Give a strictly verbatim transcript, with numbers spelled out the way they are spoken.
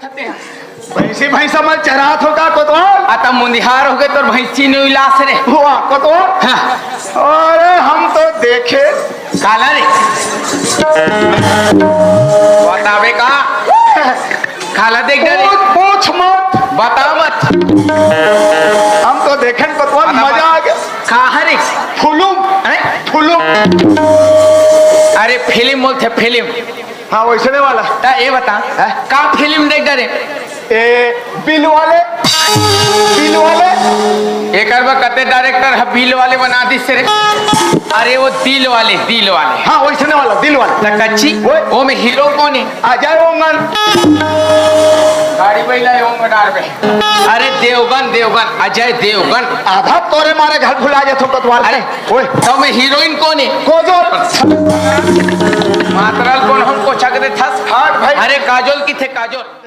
भैंसी भैंसा मन चरात हो का कोतवाल? आता मुंदिहार हो गए तोर भैंसी नु इलास रे। हुआ कोतवाल? हाँ। अरे हम तो देखे। काला रे? बतावे का? काला देख डरे? पूछ, पूछ मत। बता मत। हम तो देखे कोतवाल, बता मजा मत। आ गया। कहाँ रे? फुलुम। अरे? फुलुम। अरे फिल्म बोलते फिल्म। हाँ, वैसने वाला। ता ये बता, हैं? का फिल्म देख डरे? ए, बिल वाले, बिल वाले। एकर बा कते डायरेक्टर ह बिल वाले बना दिस रे। अरे वो दिल वाले, दिल वाले। हाँ, वैसने वाला, दिल वाले। ता कच्ची? ओए। वो में हीरो कौन है? अजय ओंगन। गाड़ी बैला है ओंगन डार में। अरे देवगन, देवगन, अजय देवगन। आधा तोरे मारे घर भुला जाथो कोतवाल। अरे, ओए। तो में हीरोइन कौन है? कोजोल। मातराल कौन हमको छक दे थस? हाँ भाई। अरे काजोल की थे काजोल।